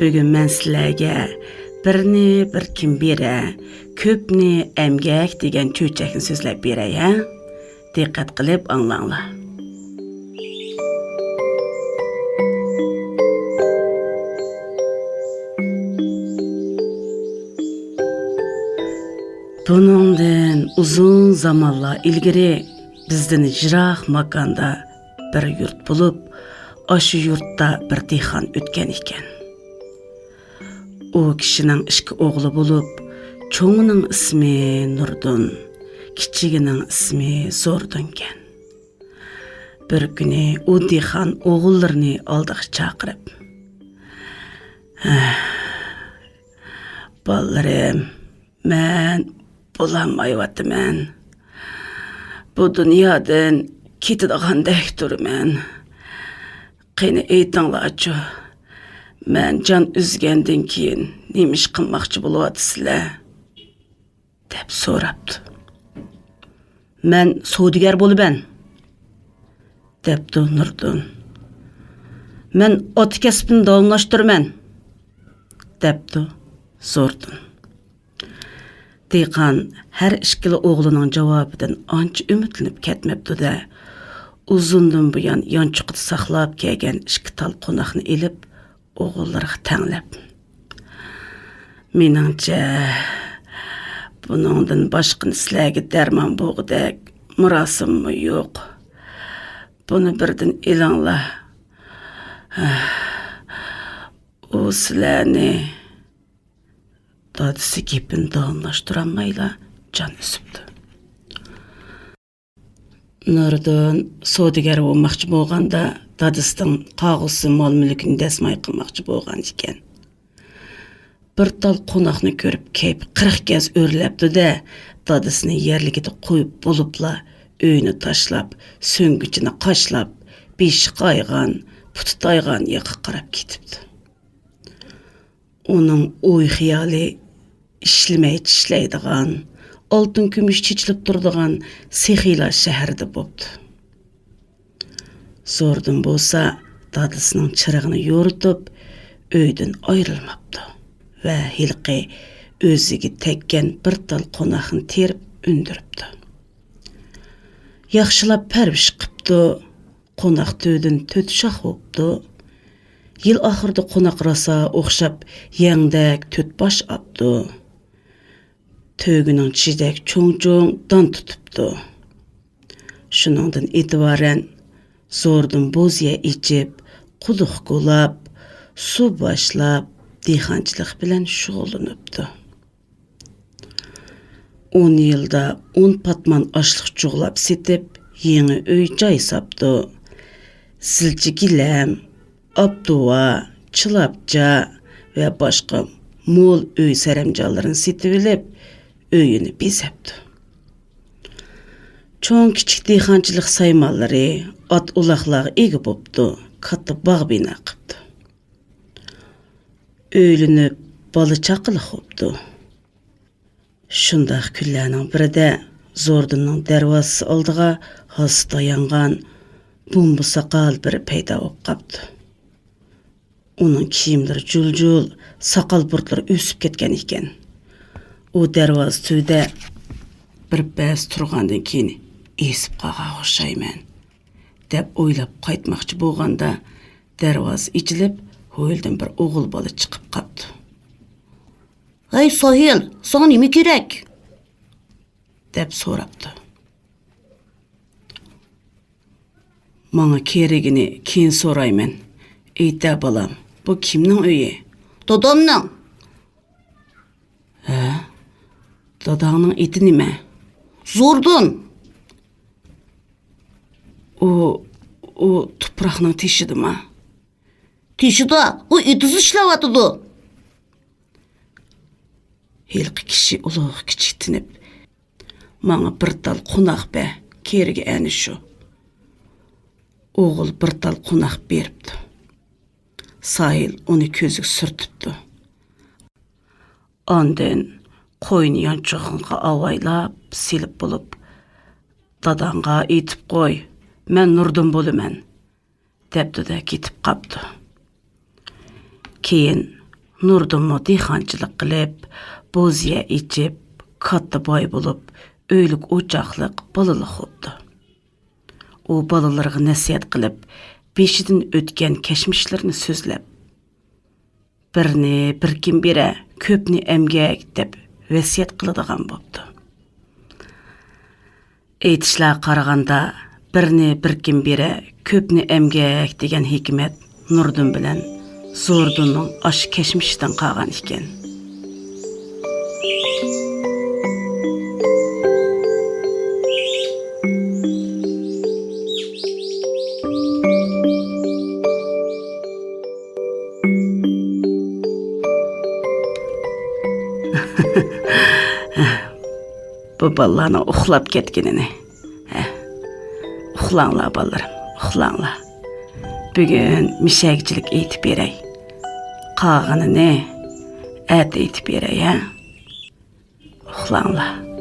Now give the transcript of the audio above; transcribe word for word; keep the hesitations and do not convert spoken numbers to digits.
بۈگۈن مەن سىلەرگە بىرنى بىر كىم بېرە، كۆپنى ئەمگەك دېگەن چۆچەكنى سۆزلەپ بېرەي، ھە؟ دىققەت قىلىپ ئاڭلاڭلار. بۇنىڭدىن ئۇزۇن زامانلار ئىلگىرى بىزدىن يىراق ماكاندا بىر يۇرت بولۇپ، ئاشۇ يۇرتتا بىر دېھقان ئۆتكەن ئىكەن. ئۇ كىشىنىڭ ئىككى ئوغلى بولۇپ، چوڭىنىڭ ئىسمى نۇردىن، كىچىكىنىڭ ئىسمى زوردۇنكەن. بىر كۈنى ئۇ دېھقان ئوغۇللىرىنى ئالدىغا چاقىرىپ، «ھە، بالىلىرىم، مەن بولالمايۋاتىمەن. بۇ دۇنيادىن كېتىدىغاندەك تۇرىمەن. قېنى ئېيتىڭلارچۇ، مەن جان ئۈزگەندىن كېيىن نېمە ئىش قىلماقچى بولۇۋاتىسىلەر؟» دەپ سوراپتۇ. «مەن سودىگەر بولىمەن» دەپتۇ نۇردىن. «مەن ئاتا كەسپىمنى داۋاملاشتۇرىمەن» دەپتۇ زوردۇن. دېھقان ھەر ئىككىلا ئوغلىنىڭ جاۋابىدىن ئانچە ئۈمىدلىنىپ كەتمەپتۇ-دە، ئۇزۇندىن بۇيان يانچۇقىدا ساقلاپ كەلگەن ئىككى تال قوناقنى ئېلىپ، ئوغۇللىرىغا تەڭلەپ، «مېنىڭچە، بۇنىڭدىن باشقا سىلەرگە دەرمان بولغۇدەك مىراسىممۇ يوق. بۇنى بىردىن ئېلىڭلار. ئۇ سىلەرنى...» دادىسى گېپىنى داۋاملاشتۇرالمايلا جان ئۈزۈپتۇ. نۇردىن سودىگەر بولماقچى بولغاندا، دادىسىنىڭ قالغۇسى مال-مۈلكىنى دەسمايە قىلماقچى بولغان ئىكەن. بىر تال قوناقنى كۆرۈپ، كەيپى قىرىق گەز ئۆرلەپتۇ-دە، دادىسىنى يەرلىكىدە قويۇپ بولۇپلا، ئۆيىنى تاشلاپ، سۆڭگىچىنى قاشلاپ، بېشى قايغان، پۇتى تايغان ياققا قاراپ كېتىپتۇ. ئۇنىڭ ئوي-خىيالى ئىشلىمەي چىشلەيدىغان، ئالتۇن-كۈمۈش چېچىلىپ تۇرىدىغان سېخىيلار شەھىرىدە بوپتۇ. زوردۇن بولسا دادىسىنىڭ چىرىغىنى يورۇتۇپ، ئۆيدىن ئايرىلماپتۇ ۋە ھېلىقى ئۆزىگە تەگكەن بىر تال قوناقنى تېرىپ ئۈندۈرۈپتۇ. ياخشىلاپ پەرۋىش قىپتۇ. قوناق تۈۋىدىن تۆت شاخ بوپتۇ. يىل ئاخىرىدا قوناق راسا ئوخشاپ، يەڭدەك تۆت باش ئاپتۇ. تۆگىنىڭ چىشىدەك چوڭ-چوڭ دان تۇتۇپتۇ. شۇنىڭدىن ئېتىبارەن زوردۇن بوز يەر ئېچىپ، قۇدۇق كولاپ، سۇ باشلاپ، دېھقانچىلىق بىلەن شۇغۇللىنىپتۇ. ئون يىلدا ئون پاتمان ئاشلىق جۇغلاپ سېتىپ، يېڭى ئۆي جاي ساپتۇ. زىلچە گىلەم، ئاپتۇۋا، چىلاپچا ۋە باشقا مول ئۆي سەرەمجانلىرىنى سېتىۋېلىپ، ئۆيىنى بېزەپتۇ. چوڭ-كىچىك دېھقانچىلىق سايمانلىرى، ئات-ئۇلاغلارغا ئىگە بوپتۇ، كاتتا باغ بىنا قىپتۇ. ئۆيلىنىپ، بالا-چاقىلىق بوپتۇ. شۇنداق كۈنلەرنىڭ بىرىدە زوردۇننىڭ دەرۋازىسى ئالدىغا ھاسا تايانغان بومبا ساقال بىرى پەيدا بولۇپ قاپتۇ. ئۇنىڭ كىيىملىرى جۇل-جۇل، ساقال بۇرۇتلىرى ئۆسۈپ كەتكەن ئىكەن. ئۇ دەرۋازا تۈۋىدە بىر پەس تۇرغاندىن كېيىن، «ئېسىپ قالغانغا ئوخشايمەن» دەپ ئويلاپ قايتماقچى بولغاندا، دەرۋازا ئېچىلىپ، ھويلىدىن بىر ئوغۇل بالا چىقىپ قاپتۇ. «ھەي، ساھىل، ساڭا نېمە كېرەك؟» دەپ سوراپتۇ. «ماڭا كېرىكىنى كېيىن سورايمەن. ئېيتە، بالام، بۇ كىمنىڭ ئۆيى؟» «دادامنىڭ.» «ھە؟ داداڭنىڭ ئېتى نېمە؟» «زوردۇن.» «ئۇ، ئۇ تۇپراقنىڭ تېشىدىما؟» «تېشىدا، ئۇ ئېتىزدا ئىشلەۋاتىدۇ.» ھېلىقى كىشى ئۇلۇغ-كىچىك تىنىپ، «ماڭا بىر تال قوناق بەر، كېرىكى ئەنە شۇ.» ئوغۇل بىر تال قوناق بېرىپتۇ. ساھىل ئۇنى كۆزىگە سۈرتۈپتۇ. ئاندىن قوينى يانچۇقىغا ئاۋايلاپ سېلىپ بولۇپ، «داداڭغا ئېيتىپ قوي، مەن نۇردىن بولىمەن» دەپتۇ-دە، كېتىپ قاپتۇ. كېيىن نۇردىنمۇ دېھقانچىلىق قىلىپ، بوزىيە ئېچىپ، كاتتا باي بولۇپ، ئۆيلۈك ئوچاقلىق بالىلىق بوپتۇ. ئۇ بالىلىرىغا نەسىھەت قىلىپ، بېشىدىن ئۆتكەن كەچمىشلىرىنى سۆزلەپ، «بىرنى بىر كىم بېرە، كۆپنى ئەمگەك» دەپ ۋەسىيەت قىلىدىغان بوپتۇ. ئېيتىشلارغا قارىغاندا، «بىرنى بىر كىم بېرە، كۆپنى ئەمگەك» دېگەن ھېكمەت نۇردىن بىلەن زوردۇننىڭ ئاشۇ كەچمىشىدىن قالغان ئىكەن. بۇ بالىلارنىڭ ئۇخلاپ كەتكىنىنى. ھە. ئۇخلاڭلار، بالىلىرىم، ئۇخلاڭلار. بۈگۈن مىشەگىچىلىك ئېيتىپ بېرەي. قالغىنىنى ئەتە ئېيتىپ بېرەي، ھە؟ ئۇخلاڭلار.